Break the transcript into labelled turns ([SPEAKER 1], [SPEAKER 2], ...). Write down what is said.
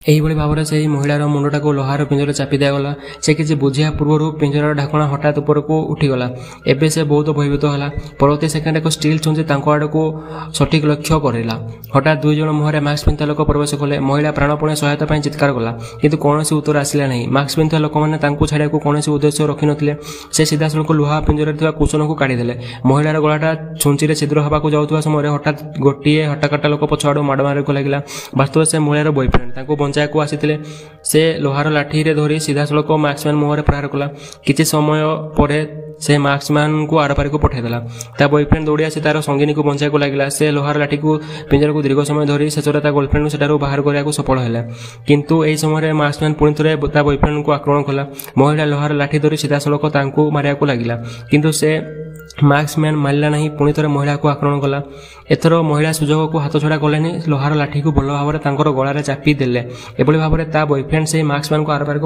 [SPEAKER 1] ଏହିଭଳି ଭାବରେ ସେହି ମହିଳାର ମୁଣ୍ଡଟାକୁ ଲୁହାର ପିଞ୍ଜରାରେ ଚାପି ଦିଆଗଲା। ସେ କିଛି ବୁଝିବା ପୂର୍ବରୁ ପିଞ୍ଜରାର ଢାଙ୍କଣା ହଠାତ୍ ଉପରକୁ ଉଠିଗଲା। ଏବେ ସେ ବହୁତ ଭୟଭୀତ ହେଲା। ପରବର୍ତ୍ତୀ ସେକେଣ୍ଡ ଏକ ଷ୍ଟିଲ୍ ଛୁଞ୍ଚି ତାଙ୍କ ଆଡ଼କୁ ସଠିକ୍ ଲକ୍ଷ୍ୟ କରିଲା। ହଠାତ୍ 2 ଜଣ ମୁହଁରେ ମାସ୍କ ପିନ୍ଧୁଥିବା ଲୋକ ପ୍ରବେଶ କଲେ। ମହିଳା ପ୍ରାଣପଣେ ସହାୟତା ପାଇଁ ଚିତ୍କାର କଲା, କିନ୍ତୁ କୌଣସି ଉତ୍ତର ଆସିଲା ନାହିଁ। ମାସ୍କ ପିନ୍ଧୁଥିବା ଲୋକମାନେ ତାଙ୍କୁ ଛାଡ଼ିବାକୁ କୌଣସି ଉଦ୍ଦେଶ୍ୟ ରଖିନଥିଲେ। ସେ ସିଧାସଳଖ ଲୁହା ପିଞ୍ଜରାରେ ଥିବା କୁସନକୁ କାଢ଼ିଦେଲେ। ମହିଳାର ଗଳାଟା ଛୁଞ୍ଚିରେ ଛିଦ୍ର ହେବାକୁ ଯାଉଥିବା ସମୟରେ ହଠାତ୍ ଗୋଟିଏ ହଟ୍ଟାକଟ୍ଟା ଲୋକ ପଛଆଡ଼ୁ ମାଡ଼ ମାରିବାକୁ ଲାଗିଲା। ବାସ୍ତବରେ ସେ ମହିଳାର ବୟଫ୍ରେଣ୍ଡ ତାଙ୍କୁ ବଞ୍ଚାଇବାକୁ ଆସିଥିଲେ। ସେ ଲୁହାର ଲାଠିରେ ଧରି ସିଧାସଳଖ ମାସ୍କମ୍ୟାନ୍ ମୁହଁରେ ପ୍ରହାର କଲା। କିଛି ସମୟ ପରେ ସେ ମାସ୍କମ୍ୟାନ୍କୁ ଆରପାରିକୁ ପଠାଇଦେଲା। ତା ବୟଫ୍ରେଣ୍ଡ ଦୌଡ଼ି ଆସି ତାର ସଙ୍ଗିନୀକୁ ବଞ୍ଚାଇବାକୁ ଲାଗିଲା। ସେ ଲୁହାର ଲାଠିକୁ ପିଞ୍ଜରାକୁ ଦୀର୍ଘ ସମୟ ଧରି ଶେଷରେ ତା ଗର୍ଲଫ୍ରେଣ୍ଡକୁ ସେଠାରୁ ବାହାର କରିବାକୁ ସଫଳ ହେଲା। କିନ୍ତୁ ଏହି ସମୟରେ ମାସ୍କମ୍ୟାନ୍ ପୁଣି ଥରେ ତା ବୟଫ୍ରେଣ୍ଡକୁ ଆକ୍ରମଣ କଲା। ମହିଳା ଲୁହାର ଲାଠି ଧରି ସିଧାସଳଖ ତାଙ୍କୁ ମାରିବାକୁ ଲାଗିଲା, କିନ୍ତୁ ସେ ମାସ୍କମ୍ୟାନ୍ ମାରିଲା ନାହିଁ। ପୁଣି ଥରେ ମହିଳାକୁ ଆକ୍ରମଣ କଲା। ଏଥର ମହିଳା ସୁଯୋଗକୁ ହାତଛଡ଼ା କଲେନି, ଲୁହାର ଲାଠିକୁ ଭଲ ଭାବରେ ତାଙ୍କର ଗଳାରେ ଚାପି ଦେଲେ। ଏଭଳି ଭାବରେ ତା ବୟଫ୍ରେଣ୍ଡ ସେହି ମାସ୍କମ୍ୟାନ୍କୁ ଆରପାରିକୁ